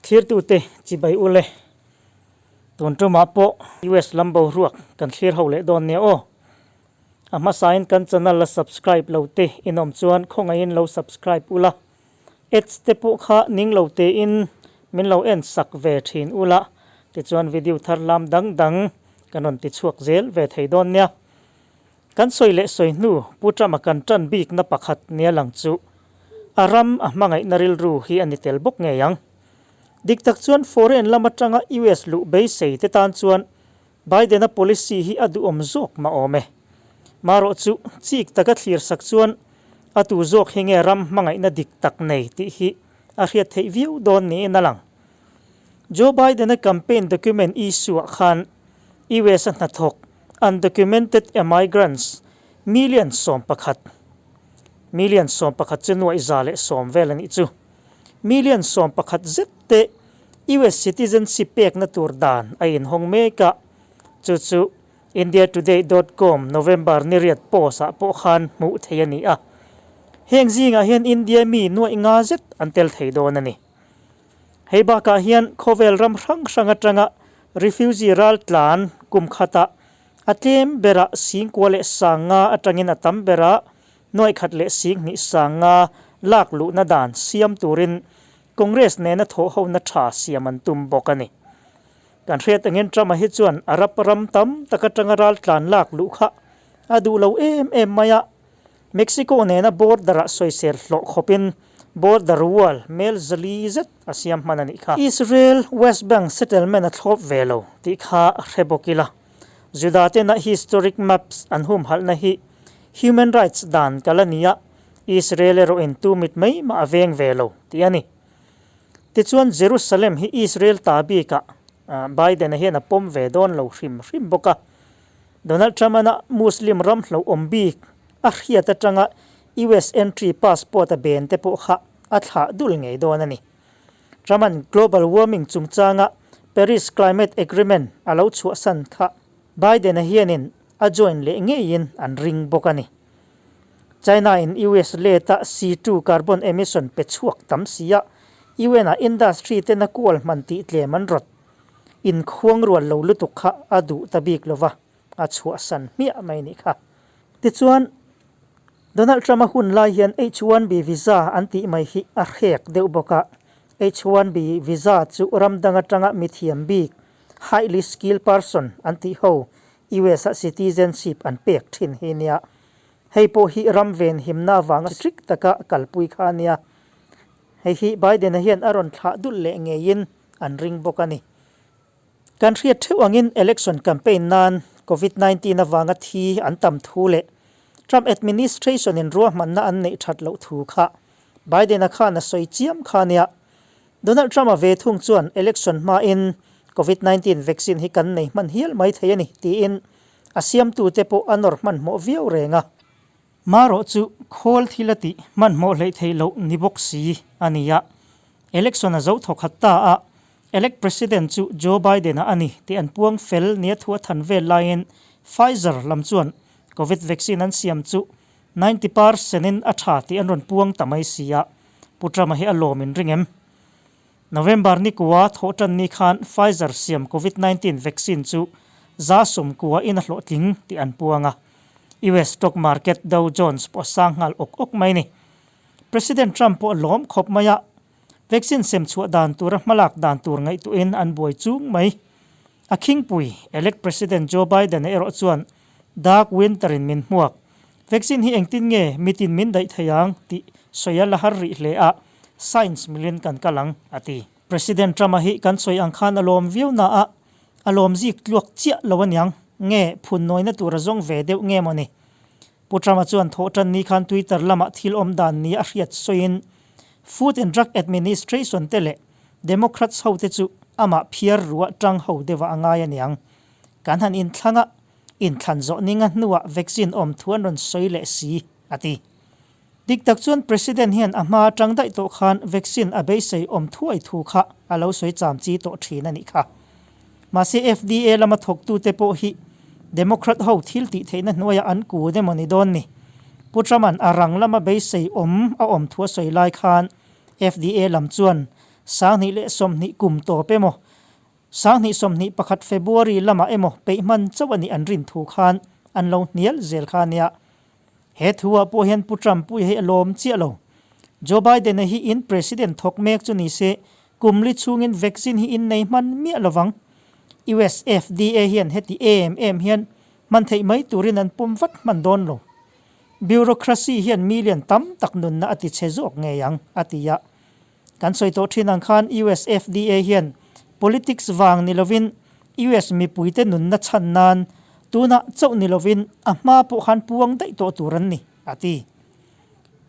Thirtute chibai ule tun tumah pawh US lam boruak kan thlir ho leh dawn nia aw. A hmasain kan channel la subscribe lo te in awm chuan khawngaihin lo subscribe ula, ads te pawh kha ning lo tein min lo en sak ve thin ula tichuan video thar lam dang dang kan rawn ti chhuak zel ve thei dawn nia. Kan sawi leh sawi hnu Pu Trump-a kan tan bikna pakhat nia lang chu a ram a hmangaihna rilru hi a ni tel bawk ngei ang. Dik tak chuan foreign lam atanga US luh beisei te tan chuan Biden-a policy hi a duhawm zawk mah awm e. Marawh chu chik taka thlir sak chuan a tu zawk hi nge ram hmangaihna dik tak nei tih hi a hriat theih viau dawn niin a lang. Joe Biden-a campaign document issue-ah khan US-a hnathawk Undocumented immigrants million 11, million 11 chu nuaih 110 vel a nih chu. Million 11 zet te US citizenship pekna tur dan a inhawng mek a, chu chu Indiatoday dot com November ni riat post ah pawh khan hmuh theih a ni a. Heng zingah hian India mi nuaih nga zet an tel thei dawn a ni. Hei bakah hian khawvel ram hrang hrang atanga refugee ral tlan kum khatah a tlem berah singkua leh sanga atangin a tam berah nuaih khat leh singhnih sanga lak luhna dan siam turin Congress nena thawhhona tha siam an tum bawk a ni. Kan hriat angin Trump-a hi chuan Arab ram tam tak atanga ral tlan lak luh kha a duh lo em em mai a, Mexico nena border-ah sawisel hlawh khawpin border wall mel zali zet a siam hman a nih kha. Israel West Bank settlement a thlawp ve lo tih kha hre bawk ila. Juda tena historic maps an humhalhna hi human rights dan kal a ni a, Israel erawhin tu mit mai mah a veng ve lo tih a ni. Tichuan Jerusalem hi Israel ta bikah Biden-a hian a pawm ve dawn lo hrim hrim bawk a. Donald Trump-a Muslim ram hlauhawm bik a hriat atanga US entry passport a ben te pawh kha a thlah dul ngei dawn a ni. Trump-a'n global warming chungchanga Paris Climate Agreement a lo chhuahsan kha Biden-a hianin a join leh ngeiin an ring bawk a ni. China-in US let-a C2 carbon emission pe chhuak tam si a, UN-a industry tena kual hman tih tlem an rawt. Inkhuang rual lo lutuk kha a duh ta bik lo va, a chhuahsan hmiah mai nih kha. Tichuan, Donald Trump-a hun lai hian H-1B visa an tih mai hi a hrek deuh bawk a. H-1B visa chu ram dang atanga mithiam bik, highly skilled person, an tih ho US-a citizenship an pek thin hi nia. Hei pawh hi ram venhimna avanga strict taka kalpui kha a nia. Hei hi Biden-a hian a rawn thlah dulh leh ngeiin an ring bawk a ni. Kan hriat theuh angin election campaign nan Covid 19 avanga thi an tam thu leh Trump administration in ruahmanna an neih that loh thu kha Biden-a khan a sawi chiam kha nia. Donald Trump-a ve thung chuan election hmain Covid 19 vaccine hi kan nei hman hial mai thei a ni tiin a siamtute pawh a nawr hmanhmawh viau reng a. Marawh chu khawl thil a tih hmanhmawh hleih theih loh ni bawk si a ni a. Election a zo thawkhat ta a, elect president chu Joe Biden-a a ni tih an puang fel nia thu a than vel laiin Pfizer lam chuan Covid vaccine an siam chu 90 percent in a tha tih an rawn puang ta mai si a, Pu Trump-a hi a lawm in ring em? November ni kua thawhtan ni khan Pfizer siam Covid 19 vaccine chu 90% in a hlawhtling tih an puang a, US stock market Dow Jones pawh a sang nghal awk awk mai ni. President Trump pawh a lawm khawp mai a, vaccine sem chhuah dan tura hmalak dan tur ngaihtuahin an buai chung mai. A khingpui, elect President Joe Biden-a erawh chuan dark winter in min hmuak. Vaccine hi engtin nge mitin min daih thei ang tih sawi a la har rih hle a, science milin kan kal ang, a ti. President Trump-a hi kan sawi ang khan a lawm viau na a, a lawm zik tluak chiah lo aniang, nge phun nawina tur a zawng ve deuh nge mawni? Pu Trump-a chuan thawhtan ni khan Twitter lamah thil awm dan ni a hriat sawiin Food and Drug Administration te leh Democrats hote chu amah phiar ruah tang ho deuhah a ngai aniang. Kan han inthlang a, inthlan zawh ninga hnuah vaccine awm thu an rawn sawi leh si, a ti. Dik tak chuan President hian a hma atang daih tawh khan vaccine a beisei awm thuai thu kha a lo sawi cham chi tawh thin a nih kha. Mahse FDA lama thawktute pawh hi Democrat ho thil tih theihna hnuaiah an kun emaw ni dawn ni. Pu Trump-a'n a rang lama beisei awm a awm thu a sawi lai khan FDA lam chuan 2020 kum tawp emaw, 2021 February lamah emaw peih hman chauh a nih an rin thu khan an lo hnial zel kha a nia. He thu ah pawh hian Pu Trump pui hi a lawm chiah lo. Joe Biden-a hi in President thawk mek chu ni se, kum li chhungin vaccine hi in nei hman miah lovang. US FDA hian heti em em hian hman theih mai turin an pawm vat hman dawn lo. Bureaucracy hian million tam tak nunna a ti chhe zawk ngei ang, a ti a. Kan sawi tawh thin ang khan US FDA hian politics vang ni lovin US mipuite nunna chhan nan tunah chauh ni lovin a hma pawh khan puang daih tawh tur an ni, a ti.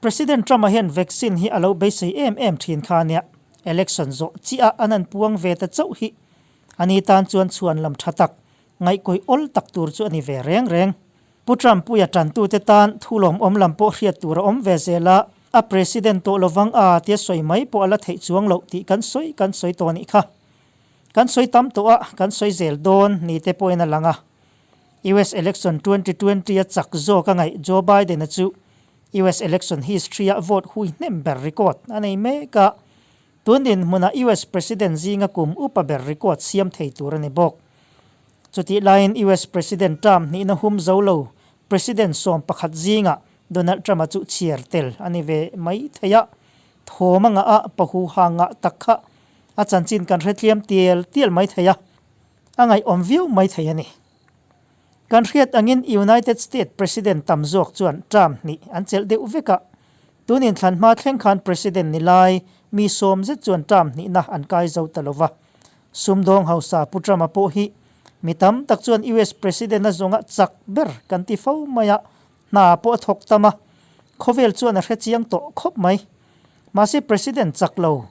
President Trump-a hian vaccine hi a lo beisei em em thin kha ania, election zawh chiah a an an puang ve ta chauh hi ani tan chuan chhuan lam tha tak, ngaihkawih awl tak tur chu a ni ve reng reng. Pu Trump puia tantute tan thu lawmawm lam pawh hriat tur a awm ve zel a, a President tawh lovang a tia sawi mai pawh a la theih chuang loh tih kan sawi kan sawi tawh nih kha. Kan sawi tam tawh a, kan sawi zel dawn ni te pawhin a lang a. US Election 2020 a chak zawk a ngaih Joe Biden-a chu US Election history-a vote hui hnem ber record a nei mek a, tun dinhmunah US President zinga kum upa ber record siam thei tur a ni bawk. Chutih laiin US President term hnihna hum zo lo President 11 zingah Donald Trump-a chu chhiar tel a ni ve mai thei a, thawm a ngah a, pahu ha ngah tak kha a chanchin kan hre tliam tial tial mai thei a, a ngaihawm viau mai thei a ni. Kan hriat angin United States President tam zawk chuan term hnih an chelh deuh vek a, tun inthlan hma thleng khan President ni lai mi sawm zet chuan term hnihna an kai zo ta lo va. Sumdawng hausa Pu Trump-a pawh hi mi tam tak chuan US President a zawnga chak ber kan ti fo mai a, hna pawh a thawk tam a, khawvel chuan a hre chiang tawh khawp mai. Mahse President chak lo,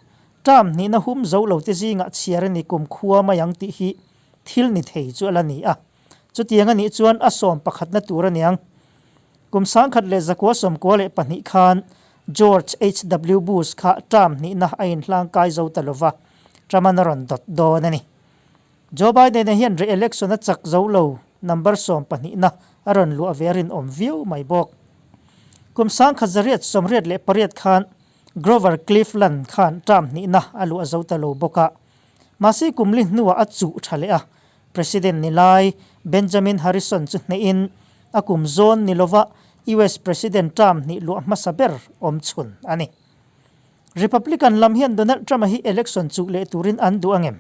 term hnihna hum zo lo te zingah chhiar a ni kum khua mai ang tih hi thil ni thei chu a la ni a. Chutiang a nih chuan a sawm pakhatna tur a niang. Kum 1992 khan George HW Bush kha term hnihna a inhlang kai zo ta lova, Trump-an a rawn dawt dawn a ni. Joe Biden-a hian re-election a chak zo lo, number 12na a rawn luah ve a rinawm viau mai bawk. Kum 1988 khan Grover Cleveland khan term hnihna a luah zo ta lo bawk a, mahse kum li hnuah a chuh tha leh a, President ni lai Benjamin Harrison chu hnehin a kum zawn ni lova US President term hnih luah hmasa ber awm chhun a ni. Republican lam hian Donald Trump-a hi election chuh leh turin an duh angem?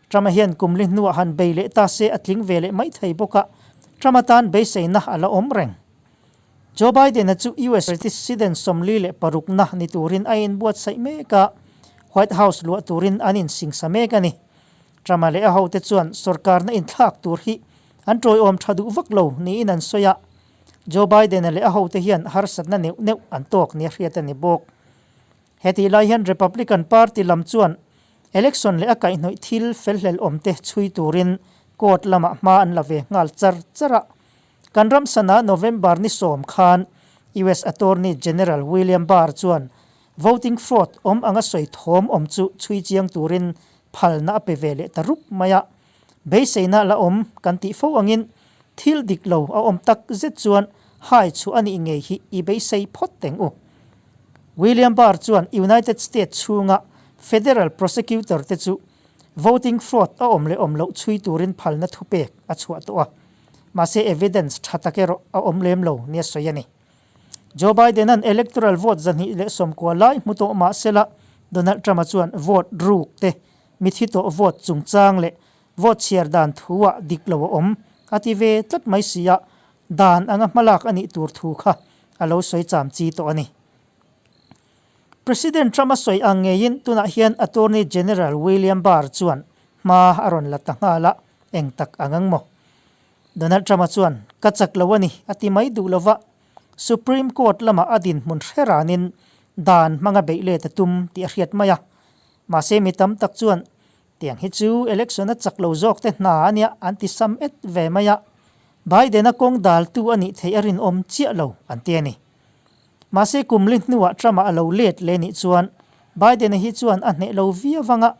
Trump-a hian kum li hnuah han bei leh ta se a tling ve leh mai thei bawk a, Trump-a tan beiseina a la awm reng. Joe Biden-a chu US President 46na ni turin a inbuatsaih mek a, White House luah turin an insingsa mek a ni. Trump-a leh a hote chuan sorkarna inthlak tur hi an tawiawm tha duh vak lo niin an sawi a, Joe Biden-a leh a hote hian harsatna neuh neuh an tawk nia hriat a ni bawk. Hetih lai hian Republican Party lam chuan election leh a kaihhnawih thil felhlel awmte chhui turin court lamah hma an la ve nghal char char a. Kan ram sana November ni 10 khan US Attorney General William Barr chuan Voting fraud awm anga sawi thawm awm chu chhui chiang turin phalna a pe ve leh ta rup mai a. Beiseina la awm kan tih fo angin thil dik lo a awm tak zet chuan hai chhuah a nih ngei hi i beisei phawt teng u. William Barr chuan United States chhunga federal prosecutor te chu voting fraud a awm leh awm loh chhui turin phalna thupek a chhuah tawh a. Mahse evidence tha tak erawh a awm lem lo nia sawi a ni. Joe Biden-a'n electoral vote 290 lai hmu tawh mah sela, Donald Trump-a chuan vote ruk te, mithi tawh vote chungchang leh vote chhiar dan thu-ah dik lo a awm a ti ve tlat mai si a, dan anga hmalak a nih tur thu kha a lo sawi cham chi tawh a ni. President Trump-a sawi ang ngeiin tunah hian Attorney General William Barr chuan hma a rawn la ta nghal a, eng tak ang ang maw? Donald Trump-a chuan, Ka chak lo a ni, a ti mai duh lova, Supreme Court lamah a dinhmun hre ranin dan hmanga beih let a tum tih a hriat mai a. Mahse mi tam tak chuan, Tiang hi chu election a chak lo zawk te hna a nia an ti sam et ve mai a, Biden-a kawng daltu a nih theih a rinawm chiah lo an ti a ni. Mahse kum li hnuah Trump-a a lo let leh nih chuan Biden-a hi chuan a hneh lo viau vanga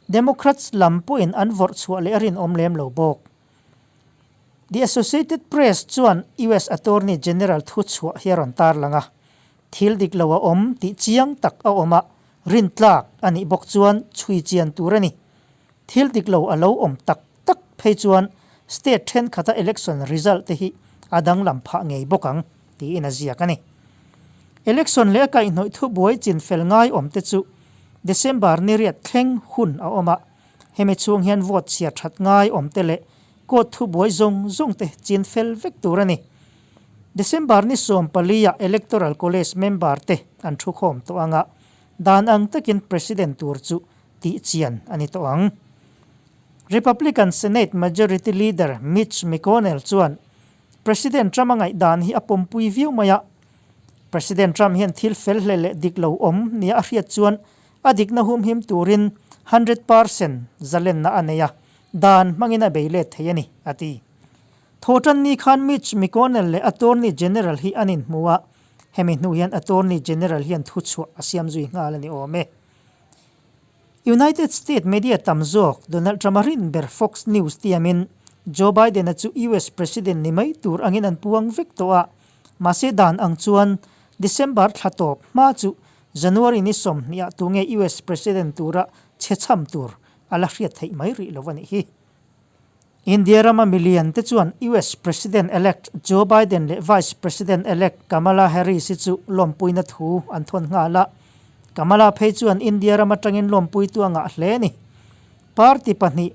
Democrats lam pawhin an vawrh chhuah leh a rinawm lem lo bawk. The Associated Press chuan US Attorney General thu chhuah hi a rawn tarlang a, thil dik lo a awm tih chiang tak a awm a, Rintlak a nih bawk chuan chhui chian tur a ni. Thil dik lo a lo awm tak tak phei chuan state thenkhat a election result te hi a danglam phah ngei bawk ang, tiin a ziak a ni. Election leh a kaihhnawih thubuai chinfel ngai awm te chu December ni riat thleng hun a awm a, hemi chhung hian vote chhiar that ngai awm te leh court thubuai zawng zawng te chinfel vek tur a ni. December ni 14 ah Electoral College member te an thukhawm tawh ang a, dan ang takin President tur chu tih chian a ni tawh ang. Republican Senate Majority Leader Mitch McConnell chuan President Trump a ngaihdan hi a pawmpui viau mai a. President Trump hian thil fel hle leh dik lo awm nia a hriat chuan a dikna humhim turin 100% zalenna a nei a, dan hmangin a bei let thei a ni, a ti. Thawhtan ni khan Mitch McConnell leh Attorney General hi an inhmu a, hemi hnu hian Attorney General hian thuchhuah a siam zui nghal a ni awm e. United States media tam zawk Donald Trump-a rin ber Fox News tiamin Joe Biden-a chu US President ni mai tur angin an puang vek tawh a, mahse dan ang chuan December thla tawp hma chu January ni 20 ah tunge US President tura chhe chham tur a la hriat theih mai rih lo a nih hi. India rama milian te chuan US President-elect Joe Biden leh Vice President-elect Kamala Harris hi chu lawmpuina thu an thawn nghal a. Kamala phei chuan India ram atangin lawmpuitu a ngah hle a ni. Party pahnih,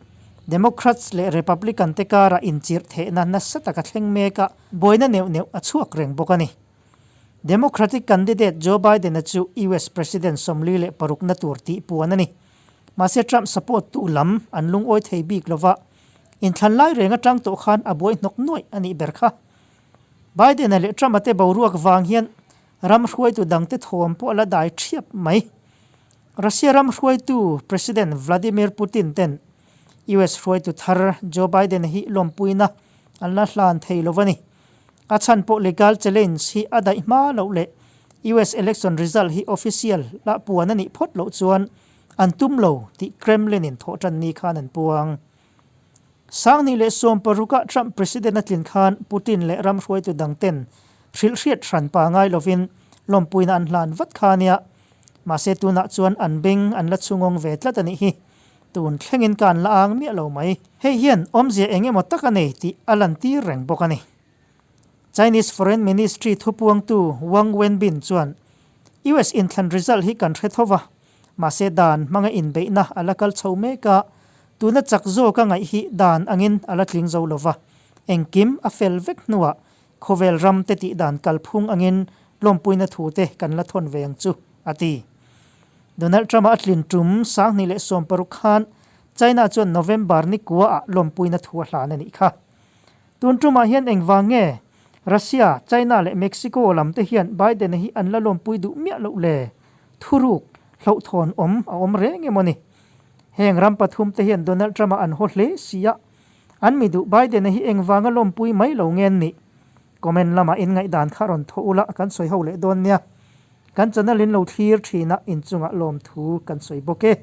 Democrats leh Republican te karah inchirh thehna nasa taka thleng mek a, buaina neuh neuh a chhuak reng bawk a ni. Democratic candidate Joe Biden-a chu US President 46 na tur tih puan a ni. Mahse Trump support tu lam an lungawi thei bik lova, inthlan lai reng atang tawh khan a buai hnawk nuaih a nih ber kha. Biden-a leh Trump-a te boruak vang hian ram hruaitu dangte thawm pawh a la dai thiap mai. Russia ram hruaitu President Vladimir Putin ten US hruaitu thar Joe Biden-a hi lawmpuina an la hlan thei lo a ni. A chhan pawh legal challenge hi a daih hma loh leh US election result hi official lah puan a nih phawt loh chuan an tum lo tih Kremlin in thawhtan ni khan an puang. 2016 ah Trump president a tlin khan Putin leh ram hruaitu dang ten hrilh hriat hran pa ngai lovin lawmpuina an hlan vat kha ania. Mahse tunah chuan an beng an la chhungawng ve tlat a nih hi. Tun thlengin ka an la ang miah lo mai. Hei hian awmzia eng emaw tak a nei tih a lantir reng bawk a ni. Chinese Foreign Ministry thupuangtu Wang Wenbin chuan, US inthlan result hi kan hre tho va, mahse dan hmanga inbeihna a la kal chho mek a, tuna chak zawka ngaih hi dan angin a la tling zo lo va, engkim a fel vek hnuah khawvel ram te tih dan kalphung angin lawmpuina thu te kan la thawn ve ang chu, a ti. Donald Trump-a a tlin tum 2016 khan China chuan November ni kuaah lawmpuina thu a hlan a nih kha. Tun tumah hian engvang nge Russia, China leh Mexico lam te hian Biden-a hi an la lawmpui duh miah loh le? Thuruk, hlauhthawn awm a awm reng emaw ni? Heng ram pathum te hian Donald Trump-a an haw hle si a, an mi duh Biden-a hi engvanga lawmpui mai lo nge an nih? Comment lamah in ngaihdan kha rawn thawh ula kan sawi ho leh dawn nia. Kan channel in lo thlir thin a, inchungah lawmthu kan sawi bawk e.